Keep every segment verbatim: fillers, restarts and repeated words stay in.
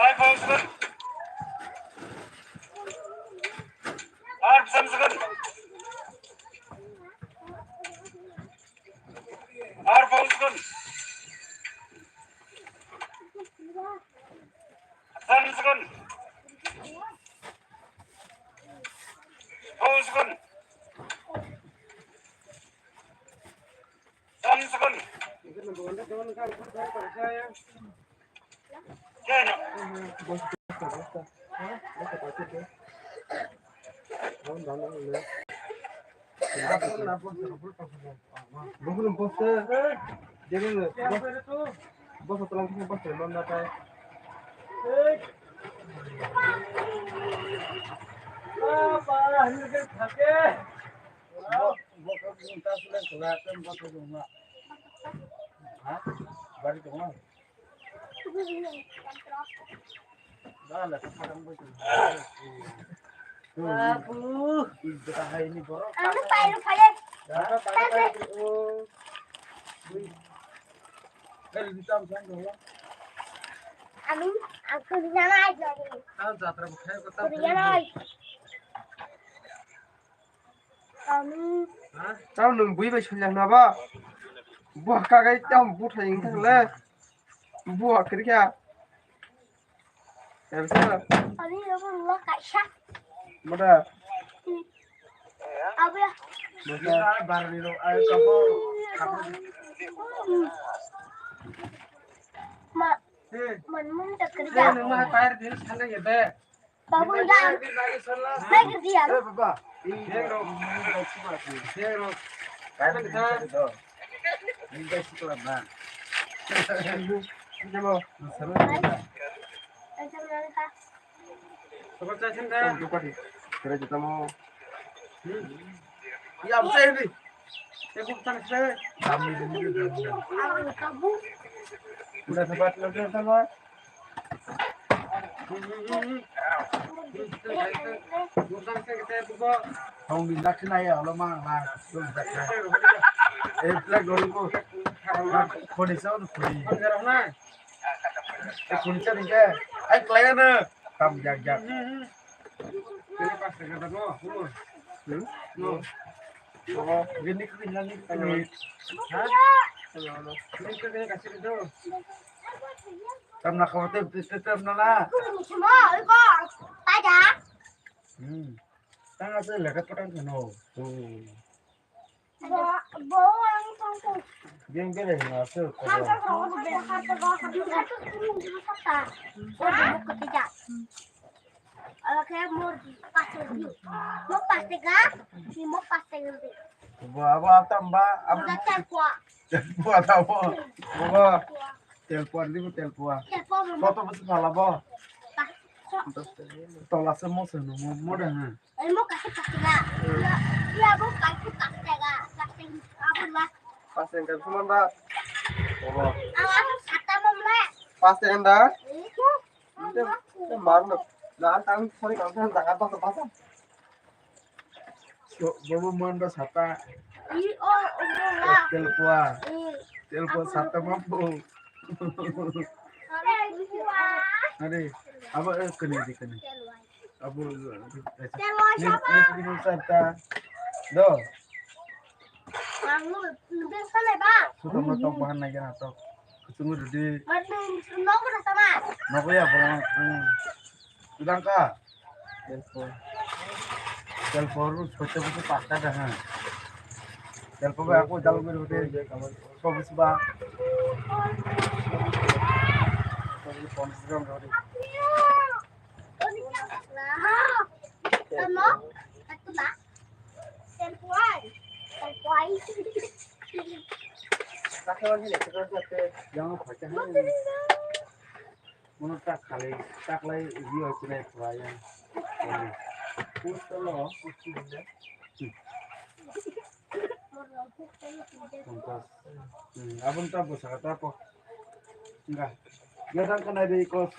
Hai, Paul Sugan. Ar Sam Sugan. Ar Paul Sugan. Sam Sugan. Paul Sugan. Sam Sugan. Babu. Anu palu palu. Anu, aku janai. Janai. Anu. Tamo nwng bui bai swngjak na ba? Buha kagai tamo buthai wng thang le. Buha kwrwi kha. Ebsa. Ani rogo ruwa kaisa. Mada. Abra. Mada. Barni ro ai kapo. Ma. Hey. Man mun tak kerja. Hey, nwng ma tayar din sana ya be. Babu ya. Naik kerja. Eh, baba. Bag ro. Bag ro. Kaisa ni kha. Ini guys sekolah na. Ini mau. Kaisa ni kha. Sobat saya cinta. Lupa di. Kira kita mau. Ya, apa sih ini? Aku tak sih. Kami dulu. Aku kabu. Udah sobat, udah sobat. Hong ni dakhe nai ya, holo ma, ma, dum dakhe. Eh, plek gori ko. Khoni sa, khoni. Eh, khoni sa ni ke. Ai, klai na. Tam jak jak. Ini pas dekat aku, aku. Tamna khabar te, te, te, tamna la. Hmm. Tang asa leka potang kano. Hmm. Bo, bo ang tong tong. Biang bele na asa. Hata ko, hata ko, hata ko, hata ko. Bo, bo, ko tija. Oke, mor pas tega. Mo pas tega, ni mo pas tega. Bo abo atam ba, abo. Udah telpon. Telpon abo. Bo. Telpon di bo telpon. Telpon mo. Foto besi phala bo. Tola se mo se no mo mo da ha. Eh, mo kasi pas tega. Ya, ya, mo kasi pas tega. Pas tega. Abo na. Pas tega suman ba. Bo. Awa, sata mo mo. Pas tega da. Eh. Te, te mar no. Na, tang sorry, kang tang jaga basa, basa. So, bobo man ba sata. I, o, o, o, la. Telpua. I. Telpua sata mampu. Are, abo, eh, kene di, kene. Abo, eh, telpua ni, sata. Ni, ni, sata. Do. Ang lu, lu, lu, sana, ba. Sudah mau tok bahan lagi na tok. Kuchungu rudi. Nogo ya, bro. Hmm. Udang ka? Telpon. Telpon ru socha buku pasta dah, ha. Telpon ba aku jalan guru de. Kau busu ba. Kau busu pon sidang kau de. Tama? Ito ba? Telpon. Telpon. Yang apa cah? Mano tak kali, tak lai rio cina itu aja. Pus telo, pus cina. Tuntas. Hmm, abang tak bos kata apa? Enggak. Dia kan kena di kos,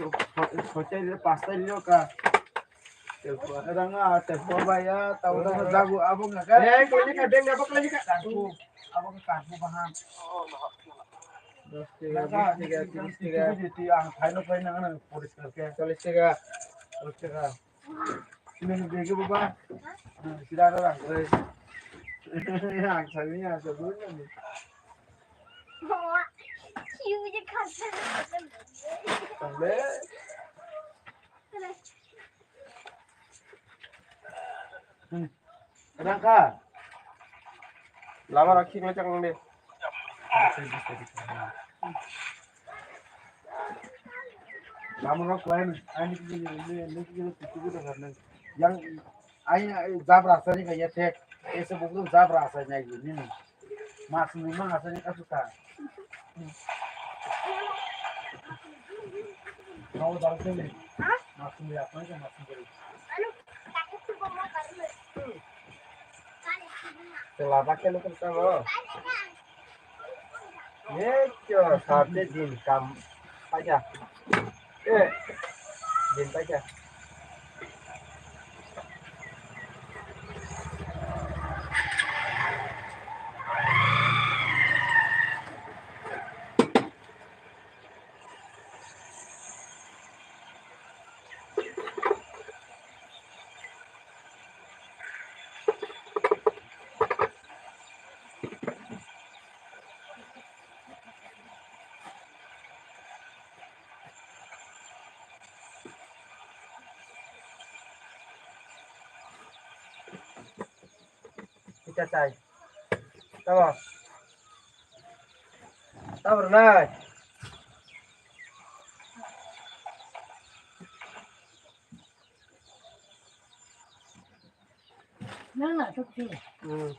hotel dia pasta dia ka. Ranga, telpon ba ya, tahu dah jago abang enggak kan? Eh, kau ni kadang apa kau ni kadang? Aku, abang kaku paham. Dos tiga, bis tiga, tiris tiga. Ang phaino phaino ang poriskar khe. Chollish tiga. Chollish tiga. Sini begi baba. Sida ada orang. Yang sini yang sebelumnya ni. Tambe. Rangkha. Lama rakhi ngai chang de. Lama rok lain, aini kini, ini, ini kini, ini kini, yang, aini, jabra sani kaya tek, ese buku jabra sani aini. Mas ni mang asani ka suka. Kau dal sini. Mas ni apa aja mas ni. Te lada ke nukun tamo. Ye kyo sate din kam aja. Eh, din aja. Kita cai. Tamo. Tamo nai. Nang na tuk ti. Hmm.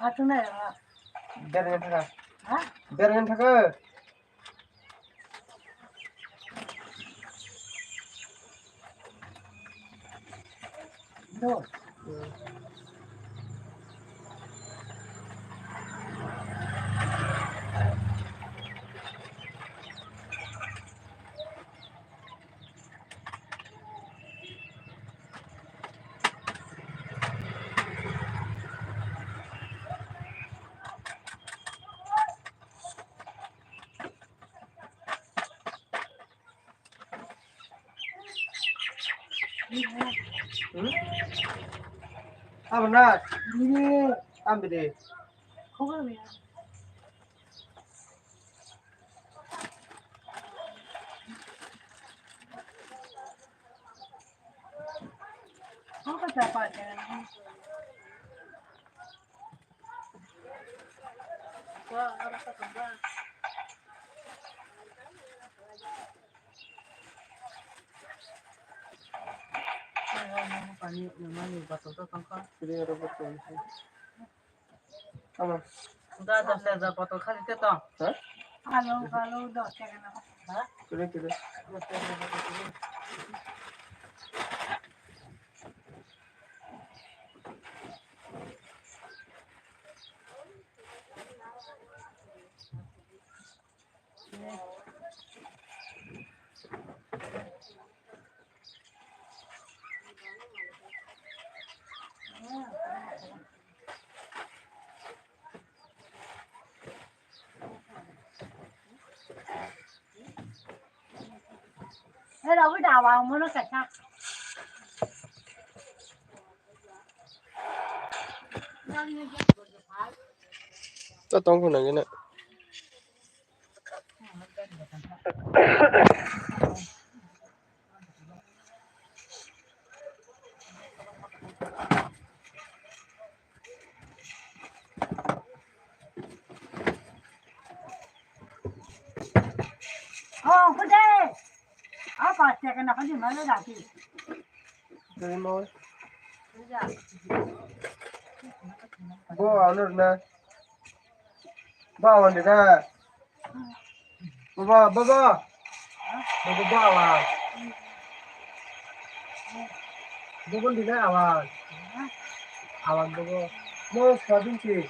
Atu na ya. Ber ngan thaka. Ha? Ber ngan thaka. Abo na, ini ambil deh. Alo, alo, dos taka na. Ha? Kiri, kiri. Ta tong khuna gina. Oh, kude. Ah, pas taka na kali mana lagi. Dari mau. Bo anu na. Ba wande da. Baba, baba. Baba, ba wa. Baba, di na awan. Awan, baba. Mo sabin si.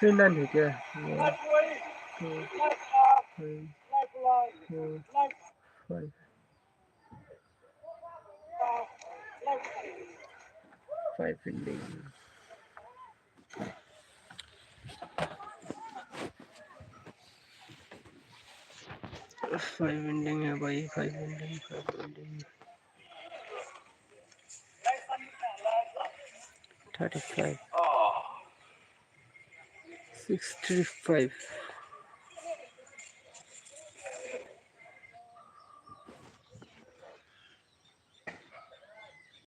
Khe nani khe. One, two, three, four, five. Five pending. Five pending hai bhai, five pending, five pending. Thirty-five. Six three five.